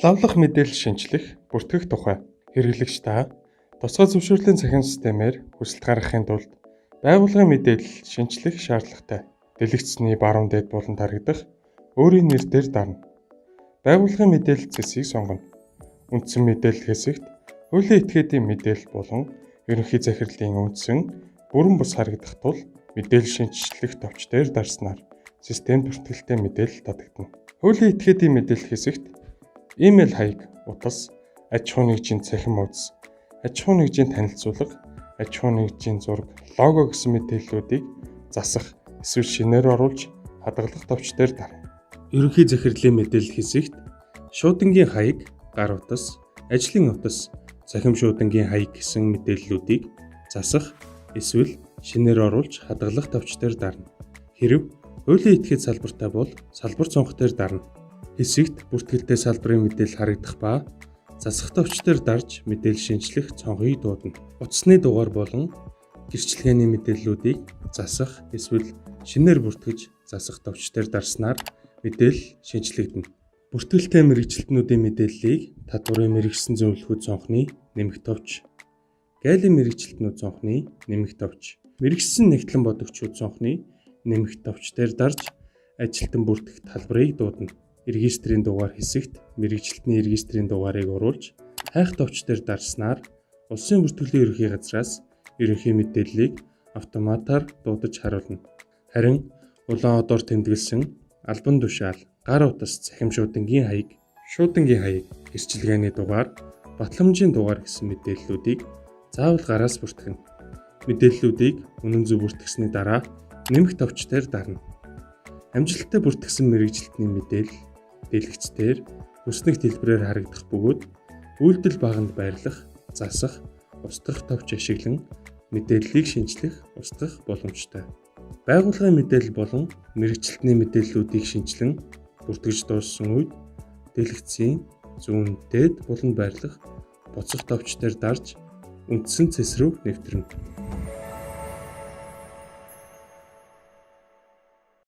Лавлах мэдээлэл шинчлэх, бүртгэх тухай. Хэрэглэгч та тусгай зөвшөөрлийн цахим системээр хүсэлт гаргахын тулд байгууллагын мэдээлэл шинчлэх шаардлагатай. Дэлгэцний баруун дээд буланд харагдах өөрийн нэр дээр дарна. Байгууллагын мэдээлэл цэсийг сонгоно. Үндсэн мэдээлэл хэсэгт хуулийн этгээдийн мэдээлэл болон ерөнхий захирлын үндсэн бүрэн бус харагдах тул мэдээлэл шинчлэх товч дээр дарснаар систем бүртгэлтэй мэдээлэл татагдана. Хуулийн этгээдийн мэдээлэл хэсэгт имэйл хаяг, утас, аж ахуйн нэгжийн цахим хуудас, аж ахуйн нэгжийн танилцуулга, аж ахуйн нэгжийн зураг, лого гэсэн мэдээллүүдийг засах эсвэл шинээр оруулж хадгалах товч дээр дарна. Ерөнхий захирлын мэдээлэл хэсэгт шуудангийн хаяг, гар утас, ажлын утас, цахим шуудангийн хаяг гэсэн мэдээллүүдийг засах эсвэл шинээр оруулж хадгалах товч дээр дарна. Хэрэв хуулийн этгээд салбартай бол салбар цонх дээр дарна. Хэсэгт бүртгэлтэй салбарын мэдээлэл харагдах ба засах товч дээр дарж мэдээлэл шинчлэх цонхыг дуудана. Утасны дугаар болон гэрчилгээний мэдээллүүдийг засах эсвэл шинээр бүртгэж засах товч дээр дарснаар мэдээлэл шинчлэгдэнэ. Бүртгэлтэй мэргэжилтнүүдийн мэдээллийг татварын мэргэшсэн зөвлөхүүд цонхны нэмэх товч, гайлийн мэргэжилтнүүд цонхны нэмэх товч, мэргэшсэн нягтлан бодогчууд цонхны нэмэх товч дээр дарж ажилтан бүртгэх талбарыг дуудана. Регистрийн дугаар хэсэгт мэргэжилтний регистрийн дугаарыг оруулж хайх товч дээр дарснаар улсын бүртгэлийн ерөнхий газраас ерөнхий мэдээллийг автоматар дуудаж харуулна. Харин улаан одоор тэмдэглэсэн албан тушаал, гар утас, цахим шуудангийн хаяг, шуудангийн хаяг, гэрчилгээний дугаар, батламжийн дугаар гэсэн мэдээллүүдийг заавал гараас бүртгэнэ. Мэдээллүүдийг үнэн зөв бүртгэсний дараа нэмэх товч дээр дарна. Амжилттай бүртгэсэн мэргэжилтний мэдээлэл дэлгэц дээр хүснэгт хэлбэрээр харагдах бөгөөд үйлдэл баганд байрлах, засах, устгах товч ашиглан мэдээллийг шинчлэх, устгах боломжтой. Байгууллагын мэдээлэл болон мэргэжилтний мэдээллүүдийг шинчлэн бүртгэж дууссан үед дэлгэцийн зүүн дээд буланд байрлах буцах товч дээр дарж үндсэн цэс рүү нэвтэрнэ.